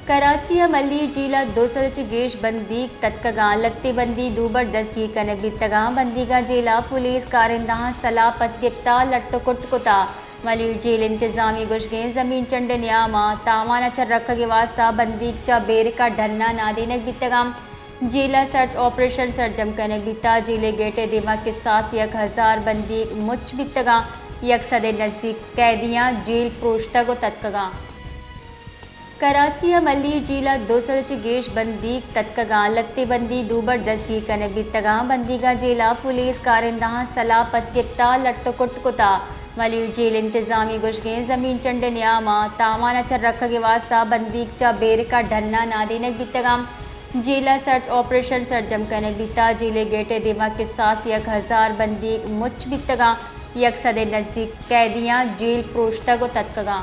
کراچی ءِ ملیر جیل ءَ دو سد ءَ چہ گیش بندیگ تتکگاں، لتے بندی ڈوبر دزگیر کنگ بیتگاں، بندیگاں جیل ءِ پولیس کارندہاں سلاہ پچ گپتا، لٹ ءُ کٹ کتا۔ ملیر جیل انتظامی گوشگیں زمین چنڈ ءِ نیام ءَ تاوان ءَ چہ رکھگ ءِ واستہ بندیگ چہ بیرک ءَ ڈن ءَ نادینگ بیتگاں۔ جیل ءَ سرچ آپریشن سرجم کنگ بیتا، جیل ءِ گیٹ ءِ دیما کساس یک ہزار بندیگ مچ بیتگاں، یک سد ءِ نزیک قیدیاں جیل پروشتگ ءُ تتکگاں۔ کراچی ءِ ملیر جیل ءَ دو سد ءَ چہ گیش بندیگ تتکگاں، لتے بندی ڈوبر دزگیر کنگ بیتگاں، بندیگاں جیل ءِ پولیس کارندہاں سلاہ پچ گپتا، لٹ ءُ کٹ کتا۔ ملیر جیل انتظامی گوشگیں زمین چنڈ ءِ نیام ءَ تاوان ءَ چہ رکھگ ءِ واستہ بندیگ چہ بیرک ءَ ڈن ءَ نادینگ بیتگاں۔ جیل ءَ سرچ آپریشن سرجم کنگ بیتا، جیل ءِ گیٹ ءِ دیما کساس یک ہزار بندیگ مچ بیتگاں، یک سد ءِ نزیک قیدیاں جیل پروشتگ ءُ تتکگاں۔